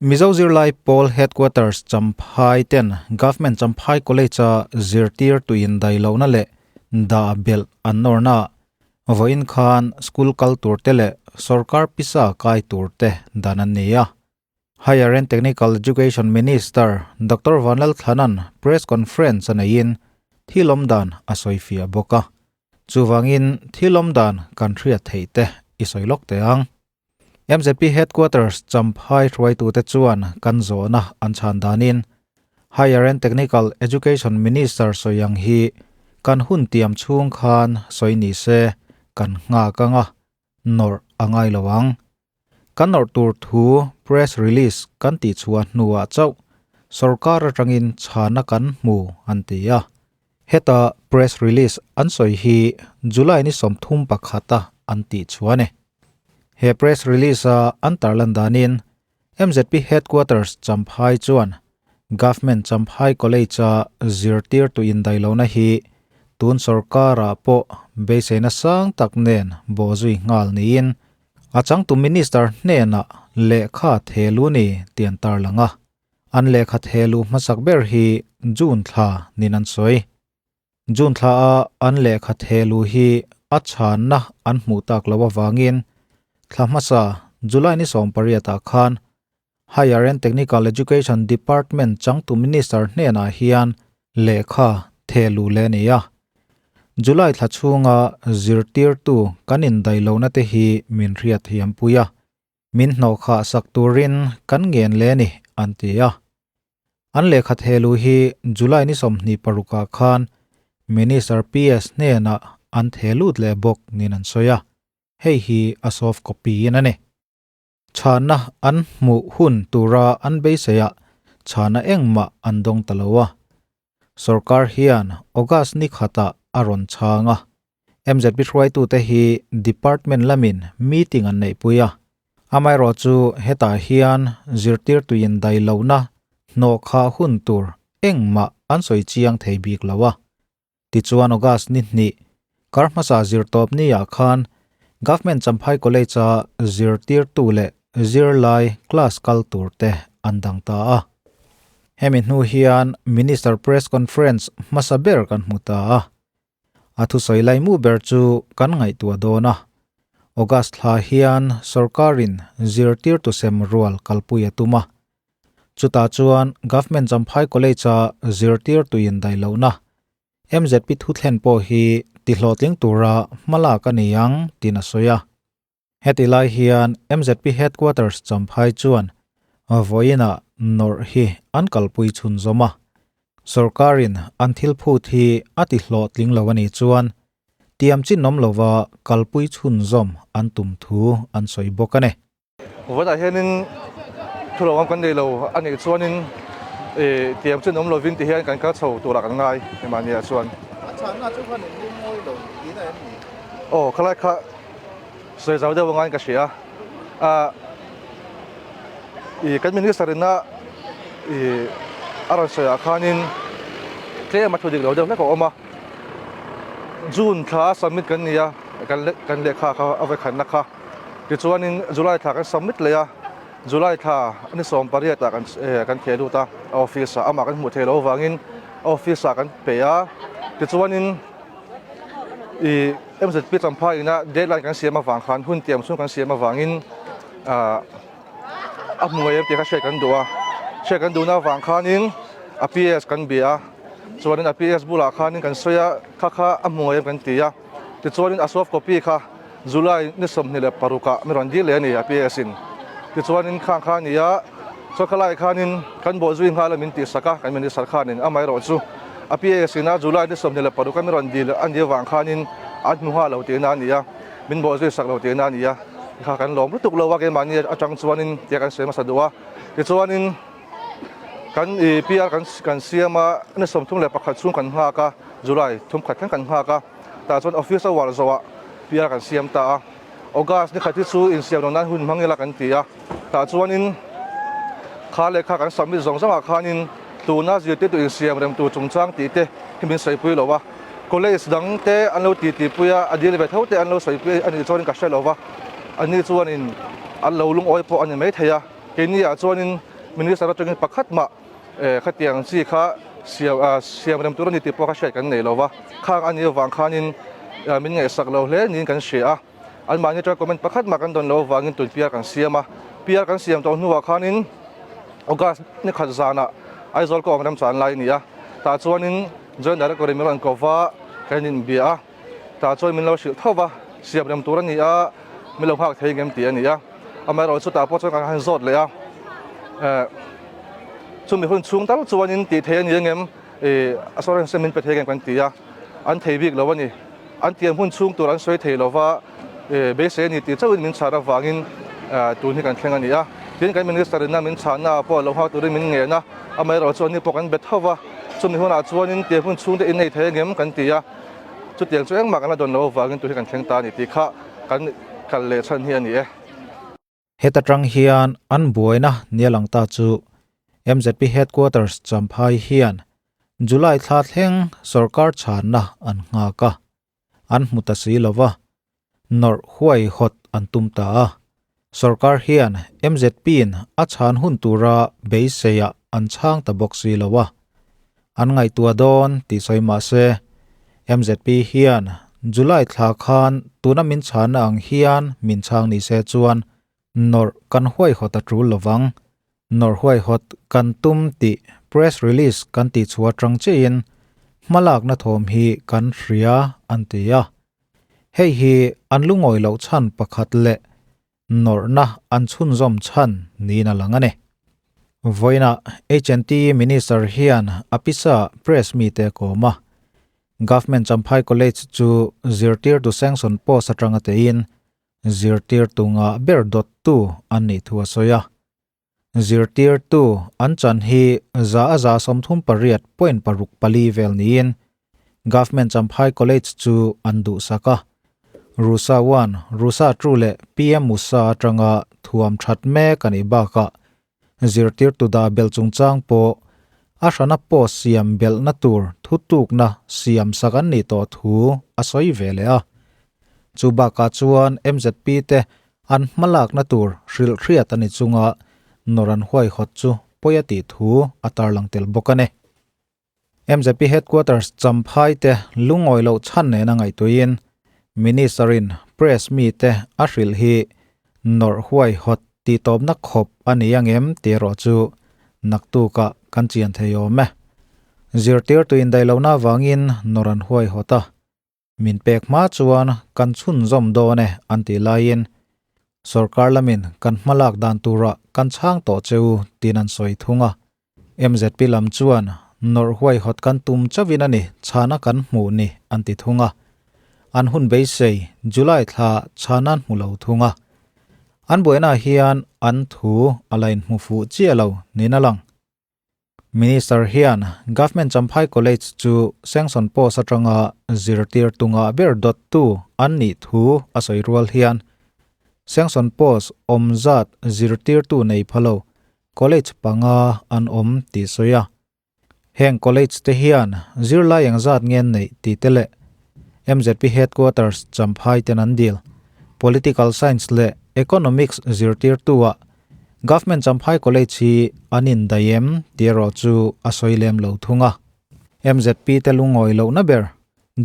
Mizo Zirlai Pawl Headquarters Champhai ten Government Champhai College-a zirtirtu indaihlohna leh dah belh an nawrnaah vawiin khan school kal turte leh sorkar pisa kai turte dan an ni a. Higher and Technical Education Minister Doctor Vanlalthlana'n press conference a neiin thil awm dan a sawifiah bawk a. Chuvangin thil awm dan kan hriat theih te i sawi lawk teh ang. MZP Headquarters Champhai hruaitute chuan kan zawhna an chhan danin Higher and Technical Education Minister sawi ang hi kan hun tiam chhung khan sawi ni se kan nghak ang a, nawrh a ngai lo ang. Kan nawrh tur thu press release kan tihchhuah hnuah chauh sorkar atangin chhana kan hmu an ti a. Heta press release an sawi hi July ni 31 a an tihchhuah a ni. He press release a an tarlan danin MZP Headquarters Champhai chuan Government Champhai College-a zirtirtu indailohna hi tun sorkarah pawh beiseina sang tak nen bawhzui nghal niin A changtu Minister hnenah lehkha thelu ni tih an tarlang a, an lehkha thelu hmasak ber hi June thla niin an sawi. June thla a an lehkha thelu hi a chhanna an hmuh tak loh avangin thla hmasa July ni 18 ah khan Higher and Technical Education Department changtu Minister hnenah hian lehkha thelu leh a ni a. July thla chhunga zirtirtu kan indaih lohna te hi min hriat thiam pui a, min hnawhkhah sak turin kan ngen leh a ni, an ti a. An lehkha thehlu hi July ni 26 ah khan Minister PS hnenah an thehlut leh bawk niin an sawi a, hei hi a soft copy in a ni. Chhana an hmuh hun tura an beiseiah chhana engmah an dawng ta lo a. Sorkar hian August ni khatah a rawn chhang a. MZP hruaitute hi department lamin meeting an neihpui a. Amaherawhchu hetah hian zirtirtuin dailohna hnawhkhah hun tur engmah an sawi chiang thei bik lo a. Tichuan August ni hnih, kar hmasa zirtawp niah khan Government Champhai College-a zirtirtu leh zirlai class kal tur te an dang ta a. Hemi hnu hian Minister Press Conference hmasa ber kan hmu ta a. A thusawi laimu ber chu kan ngaihtuah dawn a. August thla hian sorkarin zirtirtu sem rual kalpui a tum a. Chutah chuan Government Champhai College-a zirtirtuin daihlohna MZP thuthlen pawh hi tihlawhtling tura hmalak a ni ang tiin a sawi a. Heti lai hian MZP Headquarters Champhai chuan vawiinah nawrh hi an kalpui chhunzawm a. Sorkarin an thil phut hi a tihlawhtling lo a nih chuan tiam chinawm lova kalpui chhunzawm an tum thu an sawi bawk a ni. Vawiinah hianin thu lo ang kan nei lo a nih chuanin ih tiang chu an awm lovin ti hian kan kal chho turah kan ngai mahniah chuan. A chhanna chu khan in lungawi lo tihna em ni? Aw khalai kha sawi zau deuh angain ka hria a ih kan minister ina ih a rawn sawi ah khanin tlem a thu dik lo deuh hlek a awm a June thla submit kan ni a kan lehkha kha a vekhanna kha. Tichuanin July thla kan submit leh a, July thla ni 18 ah kan kan theh lut a, a office ah amah kan hmuh theih loh avangin a office ah kan pe a. Tichuanin ih MZP Champhai ina deadline kan siam avang khan hun tiam chhung kan siam avangin ah a hmu ngei em tih kha hriat kan duh a, hriat kan duhna avang khanin a PS kan bia a, chuanin a PS bulah khanin kan sawi a, kha kha a hmu ngei em kan ti a, tichuanin a soft copy kha July ni 26 ah mi rawn dil leh a ni a PS in. Tichuanin khang kha a ni a, chuan khalai khanin kan bawh zui nghal a min tihsak a, kan minister khanin amaherawh chu a PS in a July ni 26 a mi rawn dil a nih avang khanin an hmu nghal lo tihna a ni a, min bawh zui sak lo tihna a ni a, kha kan lawm lutuk lo a keimahni atang chuanin tia kan sawi hmasa duh a. Tichuanin kan i PR kan siam a, ni 31 chhung kan nghak a, July 31 thleng kan nghak a. Tah chuan office a uar zawhah PR kan siam ta a, August ni khat hi chu insiam lo nan hun hmang ila kan ti a, tah chuanin kha lehkha kan submit zawng zawngah khanin tuna zirtirtu insiam rem tur chungchang tih te hi min sawipui lo a, college dang te an lo titipui a, a dil ve tho te an lo sawipui a nih chuanin ka hre lo va, ani chuanin an lo lungawi pawh a ni maithei a. Keini ah chuanin Minister atangin pakhat mah khatiang chi kha siam rem tur a ni tih pawh kha hriat kan nei lo va, khang a nih avang khanin min ngaihsak lo hle niin kan hria a. Anmahni atanga comment pakhat mah kan dawn lo avangin tun PR kan siam a, PR kan siam tawh hnuah khanin August ni khat zanah Aizawl ka awm remchan lai a ni a, tah chuanin Joint Director in min rawn ko va, kan inbia a, tah chuan min lo hrilh tho va, siam rem tur a ni a, min lo nghak thei ngem tih a ni a, amaherawhchu chutah pawh chuan kan han zawt leh a, chumi hun chhung tal chuanin tih theih a ni angem, assurance min pe thei ngem kan ti a, an thei bik lo a ni. An tiam hun chhung tur an sawi thei lova, beisei a ni tih chauhin min chhan avangin tun hi kan thleng a ni a. Tin, kan Minister ina min chhanna ah pawh lo nghak turin min ngen a, amaherawhchu anni pawh kan bet ho va, chumi hunah chuanin tiam hun chhung te innei thei angem kan ti a, chutiang chu engmah kan la dawn lo avangin tun hi kan thleng ta a ni tih kha kan kal leh chhan hi a ni e. Heta tang hian an buaina nia lang ta chu MZP Headquarters Champhai hian July thla thleng sorkar chhanna an nghak a, an hmu ta si lo va, nawrh huai hawt an tum ta a. Sorkar hian MZP-in a chhan hun tura beiseiah an chhang ta bawk si lo a. An ngaihtuah dawn tih sawi mah se, MZP hian July thla khan tuna min chhanna ang hian min chhang ni se chuan nawrh kan huaihawt a tul lovang. Nawrh huaihawt kan tum tih press release kan tihchhuah atang chiahin hmalakna thawm hi kan hria an ti a. Hei hi an lungawi loh chhan pakhat leh nawrhna an chhunzawm chhan niin a lang a ni. Vawiinah HNT Minister hian a pisa press mite a kawm a, Government Champhai College chu zirtirtu sanction post atanga teiin zirtirtu ngah ber dawttu an nih thu a sawi a. Zirtirtu an chan hi 138.64 vel niin Government Champhai College chu an duhsak a. Rusa 1, Rusa 2 leh PM Musa atanga thuam that mek a nih bakah zirtirtu dah belh chungchang pawh a hrana post siam belhna tur thutukna siam sak an nih tawh thu a sawi ve leh a. Chu bakah chuan MZP te an hmalakna tur hrilh hriat a ni chunga nawr an huaihawt chu pawi a tih thu a tarlang tel bawk a ni. MZP Headquarters Champhai te lungawi loh chhan nena ngaihtuihin Minister-in Press mite a hrilh hi nawrh huaihawt tihtawpna khawp a ni angem tih erawh chu naktukah kan chian thei awm e. Zirtirtu indaihlohna avangin nawrh an huaihawt a. Min pek hma chuan kan chhunzawm dawn e an tih laiin sorkar lamin kan hmalak dan turah kan chhang tawh che u tiin an sawi thung a. MZP lam chuan nawrh huaihawt kan tum chauhin a ni chhana kan hmuh ni an ti thung a. An hun beisei July thla chhana an hmu lo thung a. An buainaah hian an thu a la inhmu fuh chiah lo niin a lang. Minister hian Government Champhai College chu sanction post atanga zirtir tunga ber dawttu an nih thu a sawi rual hian sanction post awm zat zirtirtu nei pha lo college panga an awm tih sawi a. Heng college te hian zirlai engzat nge an neih tih te leh MZP Headquarters Champhai ten an dil Political Science leh Economics zirtirtu-ah Government Champhai College hi an indaih em tih erawh chu a sawi lem lo thung a. MZP te lungawi lohna ber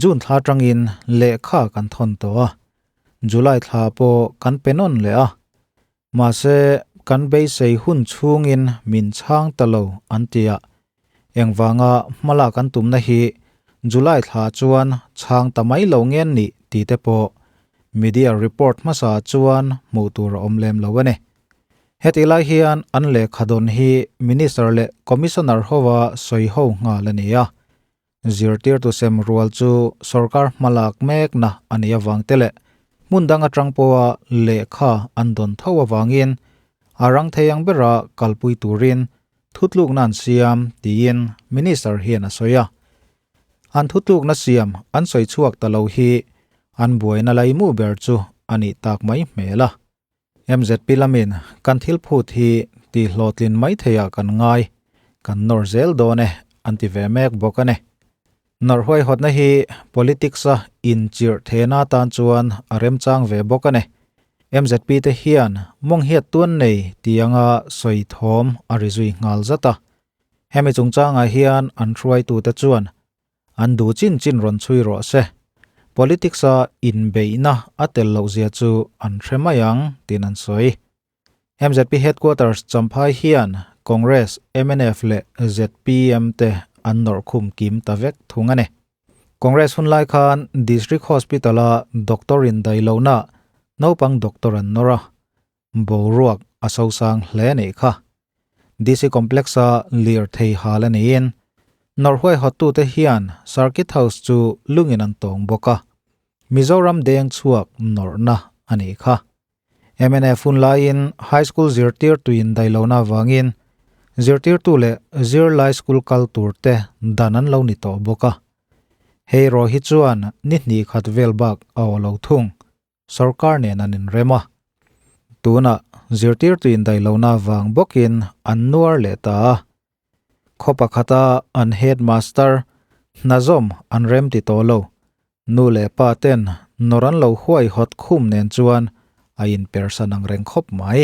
June thla atangin lehkha kan thawn tawh a, July thla pawh kan pe nawn leh a. Mahse, kan beisei hun chhungin min chhang ta lo an ti a, engvanga hmalak an tumna hi July thla chuan chhang ta mai lo nge nih tih te pawh media report hmasa chuan hmuh tur a awm lem lo a ni. Hetih lai hian an lehkha dawn hi Minister leh Commissioner hova sawi ho nghal a ni a. Zirtirtu sem rual chu sorkar hmalak mekna a nih avang te leh hmun dang atang pawha lehkha an dawn tho avangin a rang thei ang bera kalpui turin thutlukna an siam tiin Minister hian a sawi a. An thutlukna siam an sawi chhuak ta lo hi an buaina laimu ber chu a nih tak mai hmel a. MZP lamin kan thil phut hi tih hlawhtlin mai theiah kan ngai, kan nawr zel dawn e an ti ve mek bawk a ni. Nawrh huaihawtna hi politics-a inchirh thehna atan chuan a remchang ve bawk a ni. MZP te hian mawng hiat tuan nei ti anga sawi thawm a ri zui nghal zat a. Hemi chungchangah hian an hruaitute chuan an duh chin chin rawn chhui rawh se. Politics-a inbeihna a tel loh zia chu an hre mai ang tiin an sawi. MZP Headquarters Champhai hian Congress, mnf leh zpm te an nawrh khum kim ta vek thung a ni. Congress hun lai khan District Hospital-a doctor indaih lohna naupang doctor an nawr a, boruak a sosang hle a nih kha. DC Complex-a lirthei hal a niin nawrh huaihawttute hian Circuit House chu lungin an tawng bawk a, Mizoram deng chhuak nawrhna a nih kha. Mnf hun laiin High School zirtirtu indaih lohna avangin zirtirtu leh zirlai school kal tur te dan an lo ni tawh bawk a. Hei erawh hi chuan ni hnih khat vel bak a aw lo thung. Sorkar nen an inrem a. Tunah zirtirtu indaih lohna avang bawkin an nuar leh ta a. Khaw pakhata an headmaster hnazawm an rem ti tawh lo. Nu leh pa ten nawr an lo huaihawt khum nen chuan a inpersan ang reng khawp mai.